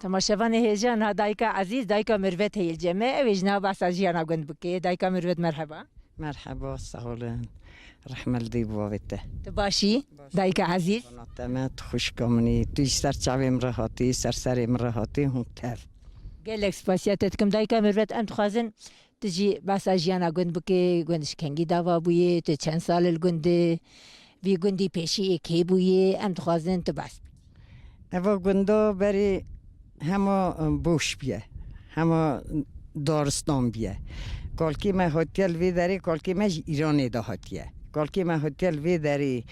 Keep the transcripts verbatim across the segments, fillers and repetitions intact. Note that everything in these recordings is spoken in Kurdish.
Temaşevanê hêja, niha dayika Ezîz, dayika Mirvet heye li cem me. Ew ê ji niha behsa jiyana gund bike. Dayika Mirvet, merheba. Merheba, sağ olun. Rehme li dê û bavê te. Tu baş î? Baş. Dayika Ezîz. Vana te me, tu xwişka min î. Tu ji ser çavê min re hatî, ser serê min re hatî, hûn tev. Gelek spasiya te dikim. Dayika Mirvet, em dixwazin tu jî behsa jiyana gund bike. Gund ji kengî dava bûye, tu çend sal li gund î? Vî gundî pêşî ê kê bûye? Em dixwazin tu behs bikî. Eva gunda berê hema, e, boş bûye. Hema daristan bûye. Kalkê me hatiye li vê derê, kalkê me ji Îranê de hatiye. Kalkê me hatiye li vê derê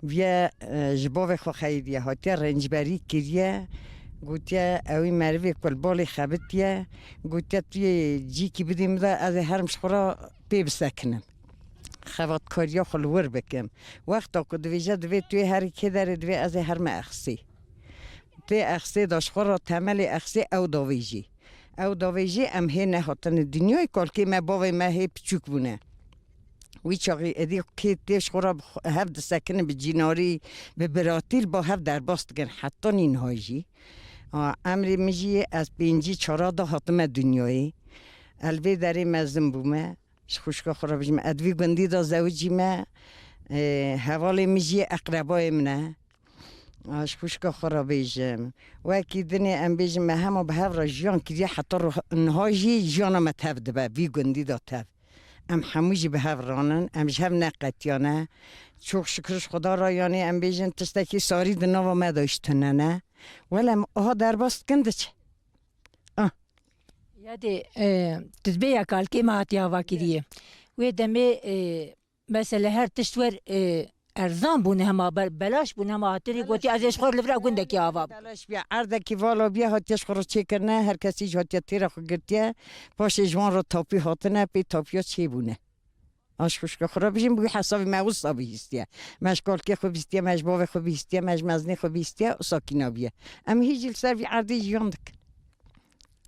bûye, e, ji bavê xwe xeyîdiye, hatiye rencberî kiriye. Gotiye, ewî merivê ku li balê xebitiye. Gotiye, tu yê cîkî bidî min de, ez ê herim ji xwe re pê bisekinim. Xebatkariya xwe li wir bikim. Wexta ku divêje divê tu yê herî kê derê, divê ez ê herime Exsê. Tê Exsê de ji xwe re temelê Exsê ew davêjî. Ew davêjî em hê nehatine dinyayê, kalkê me, bavê me hê piçûk bûne. Wî çaxî êdî kê tê ji xwe re bi xwe, hev disekine bi cînarî, bi biratî li ba hev derbas dikin. Heta nî niha jî. A, emrê min jî yê, ez pêncî çara de hatime dinyayê. Ez li vê derê mezin bûme. Ji xwişka xwe re bijim. Ez di vî gundî de zewicî me. Ê, hevalê min jî eqrebayê min e. A, ji xwişka xwe re bêjim. Wekî dinê em bêjin me hema bi hev re jiyan kiriye, heta ro-, niha jî jiyana me tev dibe, vî gundî de tev. Em hemû jî bi hev ranin, em ji hev neqetiyane. Çok şükür ji Xweda re, yanî em bêjin tiştekî sarî di nava me de jî tune ne. Wele em aha derbas dikin diçe. Ah. Yadê, e, tu dibê ya kalkê me hatiye ava kiriye. Wê demê, e, mesele her tişt wer, e, erzan bûne hema ber-, belaş bûne hema hatinê gotî, ez ê ji xwe li vira gundekî ava bikim. Belaş bûye, erdekî vala bûye, hatiye ji xwe re çêkirine, her kesî jî hatiye têra xwe girtiye, paşê ji wan re tapî hatine, pê tapiya çêbûne. A, ji xwişka xwe re bijîm, bi wî hesabî me wisa bihîstiye. Me ji kalkê xwe bihîstiye, me ji bavê xwe bihîstiye, me ji mezinê xwe bihîstiye, wisa kî nabiye. Em hî jî li ser vî erdê jiyan dikin.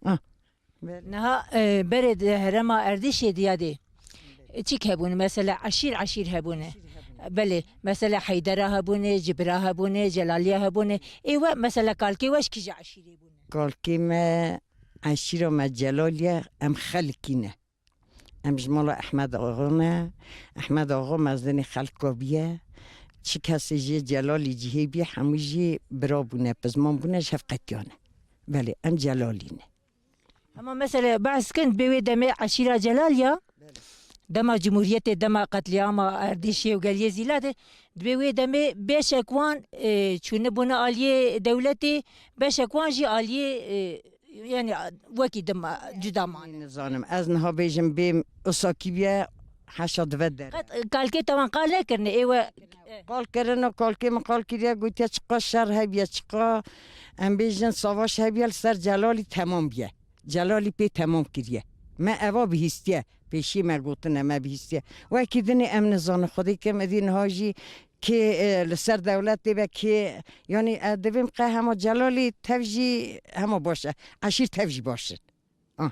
Ah. Niha, e, berê di herêma Erdîşê de yadê, e, çik hebûn? Mesela eşîr eşîr hebûne. Belê, mesela Heydera hebûne, Cibira hebûne, Celaliya hebûne. Ê we, mesela kalkê we ji kîja eşîrê bûne? Kalkê me, eşîra me Celaliye, em xelkî ne. Em ji mala Ehmed Axa ne. Ehmed Axa mezinê xelka bûye. Çi kesê jê Celalî cihê bûye, hemû jî bira bûne, pizman bûne, ji hev qetiyane. Belê, em Celalî ne. Ama mesela behs kin, dibê wê demê eşîra Celal ya, dema Cumhuriyetê, dema qetlîama Erdîşê û Geliyê Zîladê, dibê wê demê beşek wan, e, çûnibûne aliyê dewletê, beşek wan jî aliyê, e, yani wekî dima cuda mane. Nizanim, ez niha bêjim bêm usakî bûye, heşa dibe dere. Qet, e, kalkê te wan qal nekirine, ê we. Qal kirine, kalkê min qal kiriye, gotiye çiqa şer hebiye, çiqa em bêjin savaş hebiye, li ser Celalî temam biye. Celalî pê temam kiriye. Me eva bihîstiye. Pêşî me gotine, me bihîstiye. Wekî dinê em nizanin. Xwedê kim, êdî niha jî kê, e, li ser dewletê be, kê, yanî, e, divêm qe hema Celalî tev jî hema baş e. Eşîr tev jî baş in. Ah.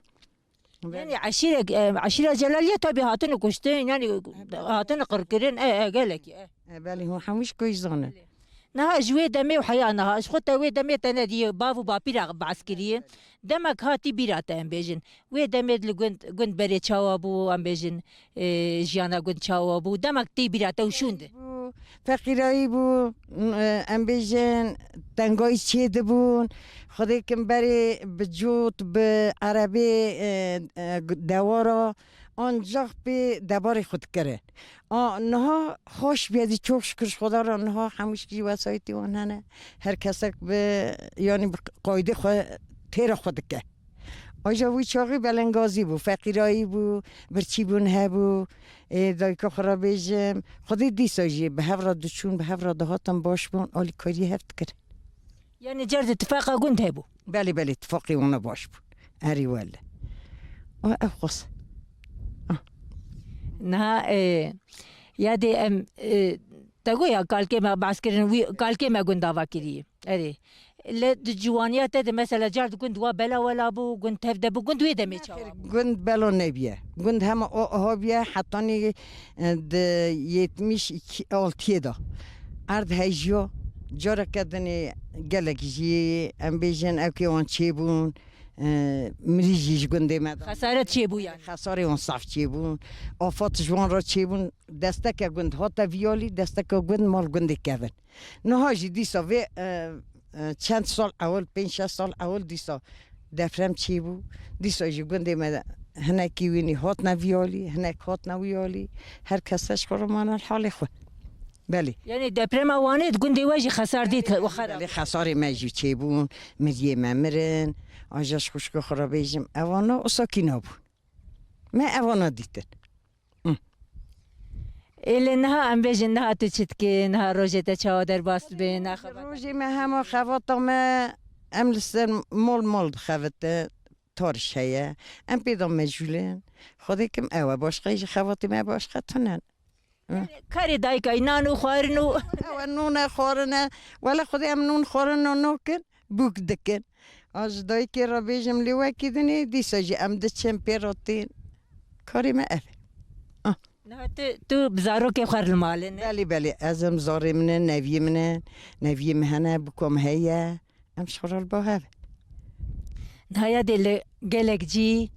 Yani eşîrek, e, eşîra Celaliye tabi hatine kuştin, yani hatine qirkirin, e, e, gelekî, e. E, belê, hûn hemû ji ku jî zanin. Belê. Niha ji wê demê û heya niha, ji xwe te wê demê te nediyê, bav û bapîra behs kiriye. Demek hatî bîra te, em bêjin. Wê demê li gund, gund berê çawa bû, em bêjin, e, jiyana gund çawa bû. Demek tê bîra te û şûnde. Bû, feqîrayî bû, e, em bêjin, tengayî çê dibûn. Xwedê kim berê bi cot, bi erebê, e, e, dewara, ancax pê debarê xwe dikirin. A, niha xweş bûye dî, çok şükür ji Xweda re niha hemû şikî wesayîtî wan hene. Her kesek bi, yanî bi qaydê xwe têra xwe dike. Aja wî çaxî belengazî bû, feqîrayî bû, birçîbûn hebû. Ê, dayika xwe re bêjim, Xwedê dîsa jî bi hev re diçûn, bi hev re dihatin, baş bûn, alîkariyê hev dikirin. Yani cer de tifaqa gund hebû? Belê, belê, tifaqê wana baş bû. Erê wele. O, ev xwest. Ah. Niha, e, yadê em, e, te got ya kalkê me behs kirin, wî kalkê me gund ava kiriye. Erê. Lê di ciwaniya te de mesela car di gund wa bela wela bû, gund tev de bû, gund wê demê çawa bû? Gund bela nebiye. Gund hema o, aha biye, hetanî, e, di yetmiş iki, altiyê de. Erd hejiyo. Careke dinê gelek jî, em bêjin, ewkê wan çêbûn, e, mirî jî ji gundê me de. Xesaret çêbû yani. Xesarê wan saf çêbûn. Afat ji wan re çêbûn. Desteke gund hate vî alî, desteke gund mal gundê kevin. Niha jî dîsa vê, e, e, çend sal ewil, pênc şeş sal ewil dîsa deprem çêbû. Dîsa jî gundê me hinekî wînî hatine vî alî, hinek hatine wî alî. Her kes ji xwe re mane li halê xwe. Belê. Yani deprema Wanê di gundê we jî xesar dît û xera. Belê, xesarê me jî çêbûn, miriyê me mirin. Aja ji xwişka xwe re bêjim, evana osakî nabû. Me evana dîtin. Hı. Ê lê niha em bêjin, niha tu çi dikî, niha rojê te çawa derbas dibe, niha xebat? Rojê me hema xebata me, em li ser mol mol dixebitin, tariş heye. Em pê de mecûl in. Xwedê kim ew e, başqe jî xebatê me başqe tune ne. Hı. Karê dayika nan û xwarin û ew e, nûn e, xwarin e. Wele Xwedê em nûn xwarin û nokin. Bûk dikin. A ji dayikê re bêjim lê wekî dinê, dîsa jî em diçin pê re tên. Karê me ev e. Ah. Niha tu, tu bi zarokê xwe li malê ne? Belê, belê. Ez im zarê min e, neviyê min e. Neviyê min hene, bûka min heye. Em ji xwe re li ba hev in. Niha ya dê li gelek cî,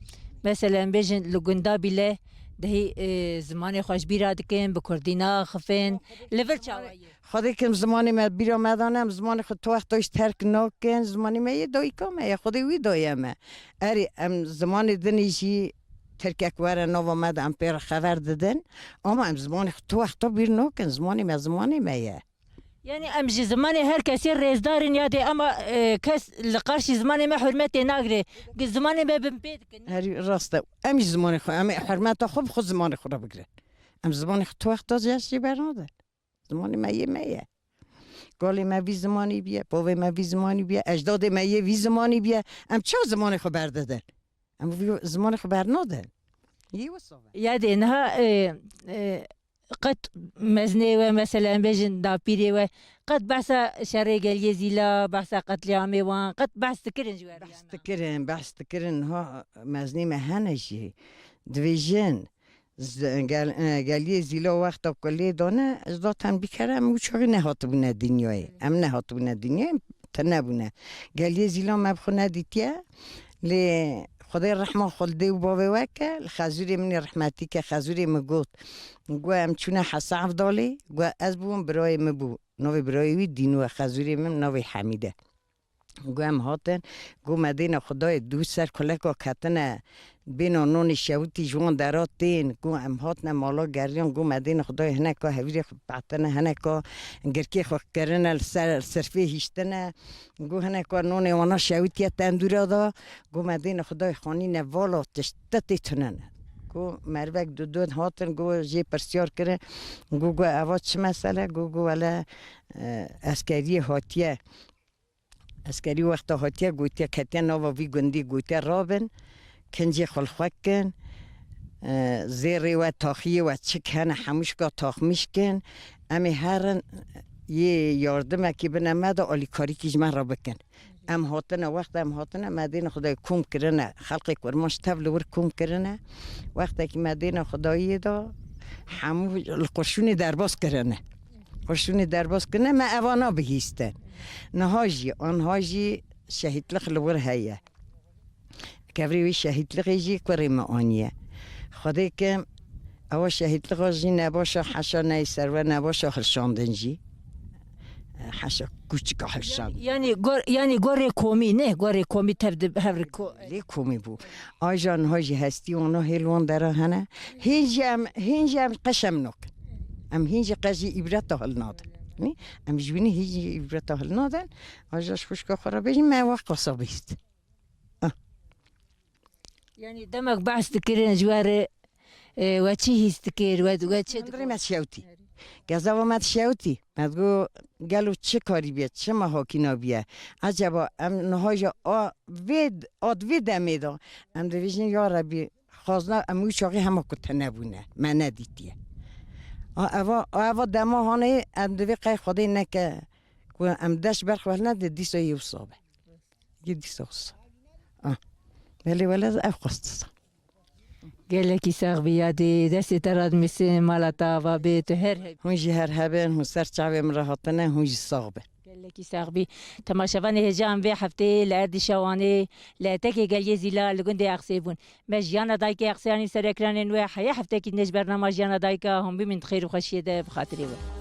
mesela em bêjin li gunda bîle dehî, e, zimanê xwe ji bîra dikin, bi kurdî naxifin. Li vir çawa ye? Xwedê kim zimanê me bîra me de ne, em zimanê xwe tu wexta jî terk nakin, zimanê me yê dayika me ye, Xwedê wî daye me. Erê, em zimanê dinê jî tirkek were nava me de, em pê re xever didin. Ama em zimanê xwe tu wexta bîr nakin, zimanê me zimanê me ye. Yani em ji zimanê her kesê rêzdar in ya dê, ama, e, kes li qarşî zimanê me hurmetê nagire. Zimanê me bin pê dikin. Herî rast e. Em jî zimanê xwe, em ê hurmeta xwe bi xwe zimanê xwe re bigirin. Em zimanê xwe tu wexta jî bernadin. Zimanê me yê me ye. Galê me vî zimanî bîye, bavê me vî zimanî bîye, ecdadê me yê vî zimanî bîye. Em çawa zimanê xwe berdidin? Em vî zimanê xwe bernadin. Yê wisa be. Ya dê niha, e, e, qet mezinê we, mesela em bêjin dapîrê we, qet behsa şerê geliyê Zîla, behsa qetlîamê wan, qet behs dikirin ji we re? Behs dikirin, behs dikirin. Ha, mezinê me hene jî. Dibêjin, Z-, gel-, e, geliyê Zîla wexta ku lê dane, ez zaten bîkere em wî çaxî nehatibûne dinyayê. Em nehatibûne dinyayê, em tune bûne. Geliyê Zîla me bi xwe nedîtiye, lê Xwedê rehma xwe li dê û bavê we ke, li Xezûrê min ê rehmetî ke, Xezûrê min got, got, em çûne Hesa Evdalê, got, ez bûm, birayê min bû. Navê birayê wî Dînû e, Xezûrê min navê Hemîd e. Got, em hatin, got, me dêne Xwedayê dû ser kuleka ketine, bêna nonê şewitî ji wan dera tên, got, em hatine mala geriyan, got, me dêne Xwedayê hineka hevîrê xwe petine, hineka girkê xwe kirine, li ser sirfê hiştine, got, hineka nonê wana şewitiye tendûra da, got, me dêne Xwedayê xanîne vala tişt, te tê tune ne. Got, merivek du du hatin, got, jê pirsyar kirin, got, got, eva çi mesele? Got, got, wele, e, eskeriyê hatiye. Eskerî wexta hatiye gotiye, ketiye nava vî gundî, gotiye, rabin, kincê xwe li xwe kin, e, zêrê we, taxiyê we çik hene, hemûşka taxmîş kin, em ê herin yê yardimekî bine me de, alîkarîkî ji me re bikin. Em hatine, wexta em hatine, me dêne Xwedayê kom kirine, xelqê Kurmanc tev li wir kom kirine. Wextekî me dêne Xwedayê de, hemû li qurşûnê derbas kirine. Qurşûnê derbas kirine, me evana bihîstin. Niha jî, anha jî şehîdlik li wir heye. Kevirê wî şehîdlixê jî kurê min aniye. Xwedê kim, ewa şehîdlixa jî nebaşa heşa neyê ser we, nebaşa hilşandin jî. Heşa kûçika hilşand. Yani gor-, yani gorê komî ne, gorê komî tev di hev re ko- Lê komî bû. Aja niha jî hestî wana hêl wan dera hene. Hîn jî em, hîn jî em qeş em nakin. Em hîn jî qeş jî îbreta hilnadin. Nî? Em ji wînî hîn jî îbreta hilnadin. Aja ji xwişka xwe re bêjin, me wext wasa bihîst. Ah. Yani demek behs dikirin ji we re, e, we çi hîs dikir, we, we çi Hundirê me dişewtî. Gezava me dişewtî. Me digo, gelo çi karî bîye, çi me hakîna bîye? Eceba em niha jî a vê, a di vê demê de em dibêjin, ya Rebî, xwazna em wî çaxî hema ku tune bûne, me nedîtiye. A eva, a eva dema hanê em divê qey Xwedê neke ku em deş ber xwe hilnedin, dîsa yê wisa be. Yê dîsa wisa. Ah. Belê wele ez ev xwest dizam. Gelekî sax bî yadê, destê te radimîsin, mala te ava bê, tu her hebî. Hûn jî her hebin, hûn ser çavê min re hatine, hûn jî sax bin. Gelekî sax bî. Temaşevanê hêja em vê hefteyê li erdîşa Wanê, li etekê Geliyê Zîla, li gundê Exsê bûn. Me Jiyana Dayikê Exsê anî ser ekranên we. Heya heftekî din ji bernama Jiyana Dayika hûn bimîn di xêr û xweşiyê de, bi xatirê we.